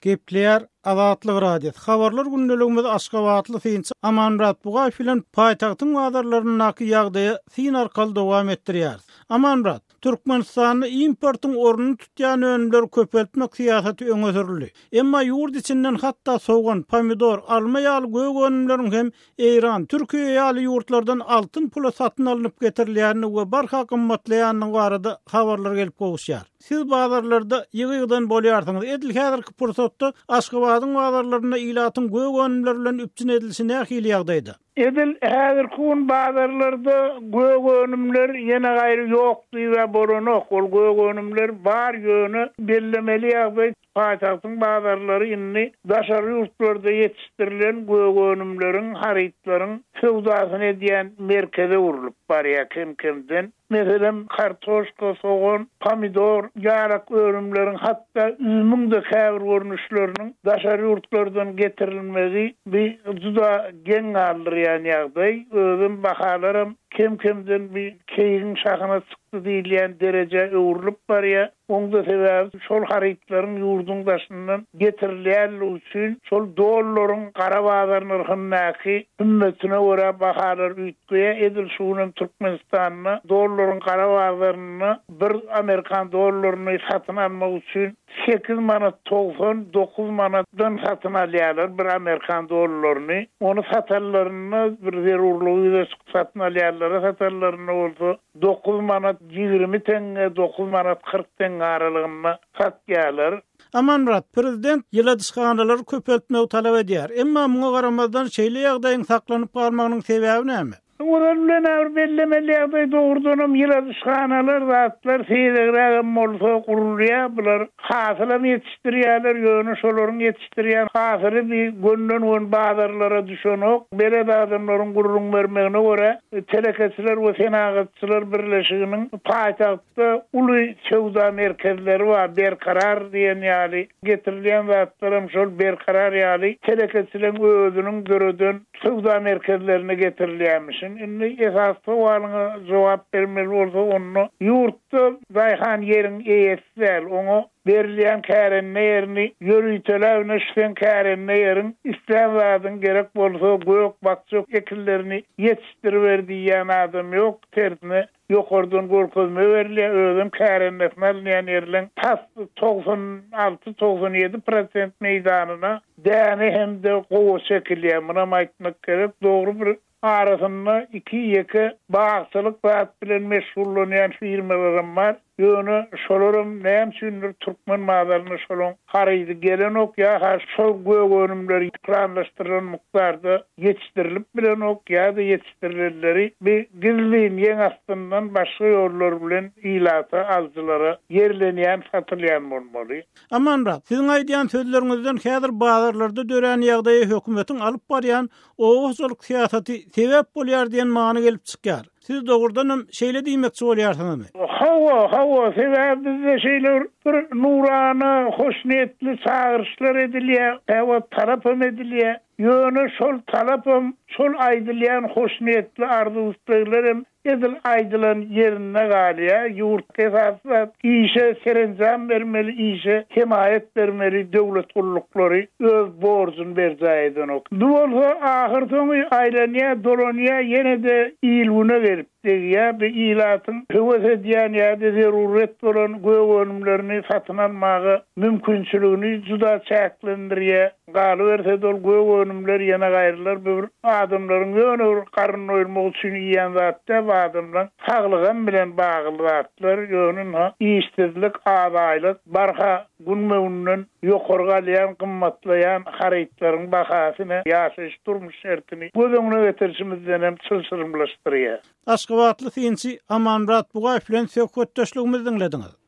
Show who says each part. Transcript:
Speaker 1: Gepleýär Azatlyk Radiosy. Habarlar gündeligimiz aşgabatly synçy Amanmyrat Bugaýew bilen paýtagtyň bazarlaryndaky ýagdaýa syn arkaly dowam etdirýäris. Amanmyrat, Türkmenistanda importyň ornuny tutýan önümleri köpeltmek syýasaty öňe sürüldi. Emma ýurt içinden hatda sogan, pomidor, alma ýaly gök önümleriň hem Eýran, Türkiýe ýaly ýurtlardan altyn pula satyn alnyp getirilýändigi we barha gymmatlaýandygy barada habarlar gelip gowuşýar. Siz bazarlarda ýygy-ýygydan bolýarsyňyz. Edil häzirki pursatda Aşgabadyň bazarlarynda ilatyň gök önümler bilen üpjün edilişi nähili ýagdaýda?
Speaker 2: Edil häzirki gün bazarlarda gök önümler ýene gaýry ýok diýib-ä bolanok. Ol gök önümler bar, ýöne bellemeli ýagdaý, paýtagtyň bazarlary indi daşary ýurtlarda ýetişdirilen gök önümleriň, harytlaryň söwdasyny edýän merkeze öwrülip barýar kem-kemden. Meselem, kartoşka, sogan, pomidor ýalak önümleriň, hatda üzümiň-de käbir görnüşleriniň daşary ýurtlardan getirilmegi bi juda geň galdyrýan ýagdaý. Özem bahalaram kem-kemden bi keýigiň şahyna çykdy diýilýän derejä öwrülip barýar. Oň-da sebäbi şol harytlaryň ýurduň daşyndan getirilýänligi üçin şol dollaryň gara bazar nyrhyndaky hümmetine görä bahalar üýtgeýär. Edil şu gün hem Türkmenistanda dollaryň gara bazarynda bir amerikan dollaryny satyn almak üçin sekiz manat 99 manatdan satyn alýarlar bir amerikan dollaryny. Ony satanlarynda bir zerurlygy ýüze çykyp satyn alýanlara satanlarynda bolsa 9 manat 20 teňňe, 9 manat 40 teňňe aralygynda satýarlar.
Speaker 1: Amanmyrat, prezident ýyladyşhanalary köpeltmegi talap edýär. Emma muňa garamazdan şeýle ýagdaýyň saklanyp galmagynyň sebäbi näme?
Speaker 2: Olar bilen bir bellemeli ýagdaý dogrudanam ýyladyşhanalar zatlar seýregrägem bolsa gurulýar bular hasylam ýetişdirýärler ýöne şolaryň ýetişdirýän hasyly bir gönden gön bazarlara düşenok belet adamlaryň gürrüň bermegine görä telekeçiler we senagatçylar birleşiginiň paýtagtda uly söwda merkezleri bar berkarar diýen ýaly getirilýän zatlaram şol berkarar ýaly telekeçileň özüniň döreden söwda merkezlerine getirilýärmişin. Indi esasy sowalyňa jogap bermeli bolsa, onda ýurtda daýhan ýeriň eýesi däl, oňa berilýän kärende ýerini ýöriteläp ine şu seň kärende ýeriň, islän zadyň gerek bolsa gök-bakja ekinlerini ýetişdiriber diýýän adam ýok, tersine Ýokardan görkezme berilýär, özem kärendesine alynýan ýerleň tas 96, 97 prosent meýdanyna däne hem-de gowaça ekilýär. Munam aýtmak gerek, dogry bir arasynda iki-ýeke bagçylyk zat bilen meşgullanýan firmalaram bar. Ýöne şolaram näme üçindir türkmen bazaryna şolaň harydy gelenok ýa-ha şol gök önümleri planlaşdyrylan mukdarda ýetişdirilip bilenok ýa-da ýetişdirilenleri bi gizlin ýeň astyndan başga ýollar bilen ilata, alyjylara ýerlenýän, satylýan bolmaly.
Speaker 1: Amanmyrat, siziň aýdýan sözleriňizden häzir bazarlarda dörän ýagdaýa hökümetiň alyp barýan oba hojalyk syýasaty sebäp bolýar diýen many gelip çykýar. Siz dogrudanam şeýle diýmekçi bolýarsyňyzmy?
Speaker 2: Hawa, hawa, sebäbi bizde şeýle bir bir nurana, hoşniýetli çagyryşlar edilýär, käwagt talapam edilýär. Ýöne şol talapam, şol aýdylýan hoşniýetli arzuw-isleglerem edil aýdylan ýerinde galýar. Ýurt esasy zat işe serenjam bermeli, işe hemaýat bermeli döwlet gulluklary öz borjuny berjaý edenok. Bu bolsa ahyrsoňy aýlanýar, dolanýar, ýene-de il-güne gelip degýär. Bu ilatyň höwes edýän ýa-da zeruryýet bolan gök önümlerini satyn almaga mümkinçiligini juda çäklendirýär. Galyberse-de ol gök önümler ýene gaýrylar bu bir adamlaryň ýöne bir garyn doýurmak üçin iýýän zat däl bu adamlaň saglygam bilen bagly zatlar ýöne ynha işsizlik az aýlyk barha günbe-günden ýokary galýan gymmatlaýan harytlaryň bahasy ine ýaşaýyş durmuş şertini göz öňüne getirişimizdenem çylşyrymlaşdyrýar.
Speaker 1: Aşgabatly synçy Amanmyrat Bugaýew bilen söhbetdeşligimizi diňlediňiz.